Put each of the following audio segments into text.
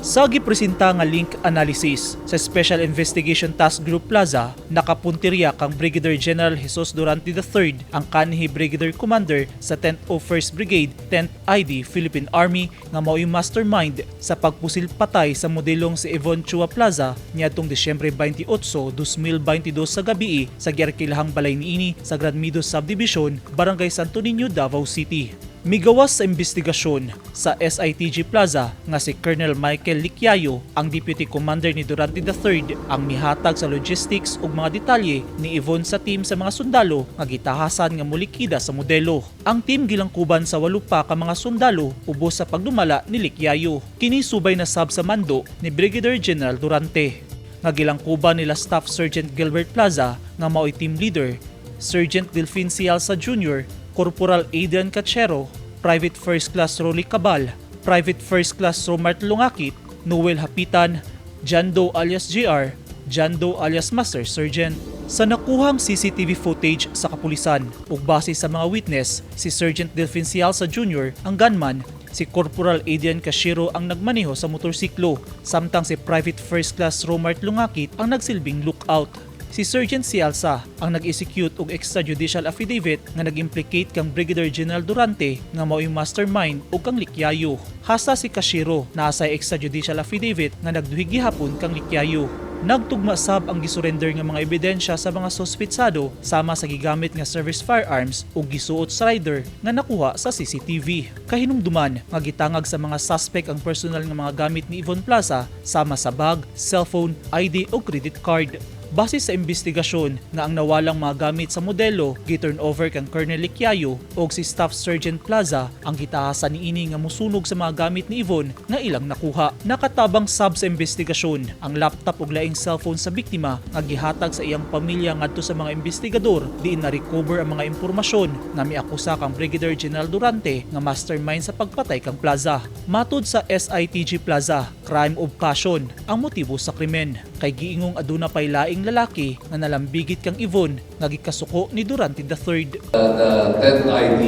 Sa gipresenta nga link analysis sa Special Investigation Task Group Plaza, nakapuntirya kang Brigadier General Jesus Durante III, ang kanhi Brigadier Commander sa 10th o 1st Brigade, 10th ID Philippine Army, nga mao'y mastermind sa pagpusil patay sa modelong si Yvonne Chua Plaza niadtong Disyembre 28, 2022 sa gabi sa giarkilahang balay niini sa Grandmido Subdivision, Barangay Santo Niño, Davao City. Migawas sa investigasyon sa SITG Plaza nga si Colonel Michael Licyayo, ang Deputy Commander ni Durante III, ang mihatag sa logistics ug mga detalye ni Yvonne sa team sa mga sundalo nga gitahasan nga mulikida sa modelo. Ang team gilangkuban sa walo pa ka mga sundalo ubos sa pagdumala ni Licyayo. Kini subay na sab sa mando ni Brigadier General Durante nga gilangkuban nila Staff Sergeant Gilbert Plaza nga mao'y team leader, Sergeant Delfin Sialsa Jr., Corporal Adrian Cachero, Private First Class Rolly Cabal, Private First Class Romart Lungakit, Noel Hapitan, Jando alias JR, Jando alias Master Sergeant. Sa nakuhang CCTV footage sa kapulisan ug base sa mga witness, si Sergeant Delfin Sialsa Jr. ang gunman, si Corporal Adrian Cashiro ang nagmaneho sa motorsiklo, samtang si Private First Class Romart Lungakit ang nagsilbing lookout. Si Sergeant Sialsa ang nag-execute og extrajudicial affidavit nga nag-implicate kang Brigadier General Durante nga mao'y mastermind ug kang Licyayo. Hasta si Cashiro naa say extrajudicial affidavit nga nagduhi gihapon kang Licyayo. Nagtugma sab ang gisurrender nga mga ebidensya sa mga suspetsado sama sa gigamit nga service firearms ug gisuot sa rider nga nakuha sa CCTV. Kahinumduman nga gitangag sa mga suspect ang personal nga mga gamit ni Yvonne Plaza sama sa bag, cellphone, ID ug credit card. Base sa investigasyon nga ang nawalang mga gamit sa modelo gi-turn over kang Colonel Licyayo ug si Staff Sergeant Plaza ang gitahasan niini nga musunog sa mga gamit ni Yvonne nga ilang nakuha. Nakatabang sab sa investigasyon ang laptop ug laing cellphone sa biktima nga gihatag sa iyang pamilya ngadto sa mga investigador, diin na-recover ang mga impormasyon nga miakusa kang Brigadier General Durante nga mastermind sa pagpatay kang Plaza. Matud sa SITG Plaza, crime of passion ang motibo sa krimen kay giingong aduna pay laing lalaki nga nalambigit kang Yvonne nga gikasuko ni Durante III. The 10th ID,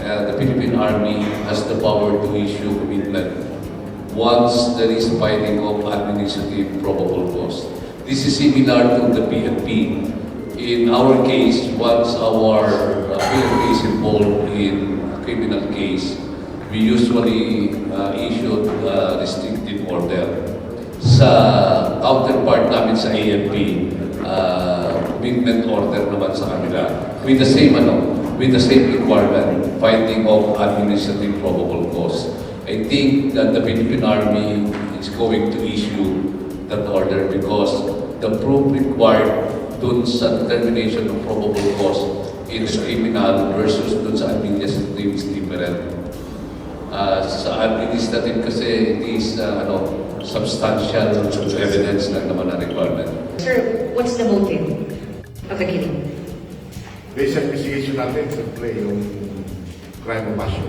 the Philippine Army has the power to issue commitment once there is finding of administrative probable cause. This is similar to the PNP. In our case, once our PNP is involved in a criminal case, we usually issue restrictive order. Sa counterpart namin sa AFP, commitment order naman sa kanila. With the same requirement, finding of administrative probable cause. I think that the Philippine Army is going to issue that order because the proof required dun sa determination of probable cause in the criminal versus dun sa administrative is different. Sa administrative kasi, it is substantial evidence lang naman ang requirement. Sir, what's the motive of the killing? Based sa investigation natin, siyempre yung crime of passion.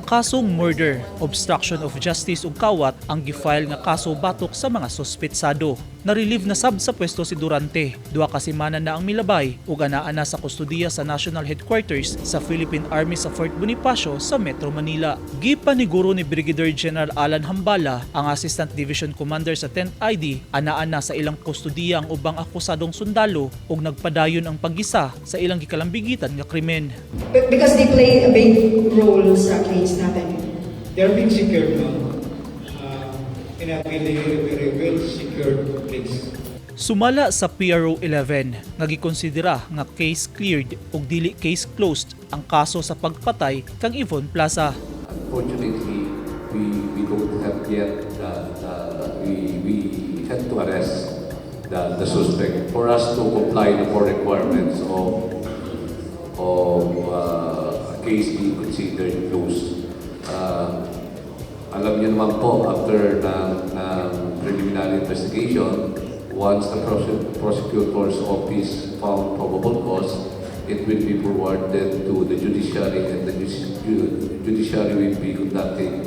Kasong murder, obstruction of justice ug kawat ang gifile nga kaso batok sa mga suspetsado. Na-relieve na sab sa pwesto si Durante. 2 ka semana na ang milabay ug anaa na sa kustudiya sa National Headquarters sa Philippine Army sa Fort Bonifacio sa Metro Manila. Gipaniguro ni Brigadier General Alan Hambala, ang Assistant Division Commander sa 10th ID, anaa na sa ilang kustudiya ang ubang akusadong sundalo ug nagpadayon ang paggisa sa ilang gikalambigitan nga krimen. Because they play a big role sa case natin. They are being secured now in a very, very well secured place. Sumala sa PRO 11 nga gikonsidera nga case cleared ug dili case closed ang kaso sa pagpatay kang Yvonne Plaza. Unfortunately, we don't have yet, we had to arrest the suspect for us to comply the four requirements of a case being considered closed. Alam niyo naman po, after ng preliminary investigation, once the prosecutor's office found probable cause, it will be forwarded to the judiciary and the judiciary will be conducting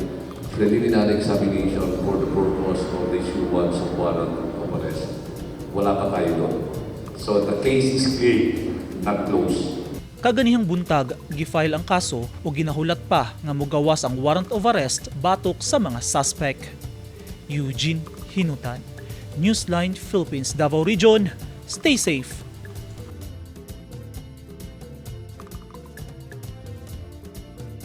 preliminary examination for the purpose of the issuance of warrant of arrest. Wala pa tayo doon. So the case is cleared, not closed. Kaganihang buntag, gifile ang kaso o ginahulat pa nga mugawas ang warrant of arrest batok sa mga suspect. Eugene Hinutan, Newsline Philippines, Davao Region. Stay safe.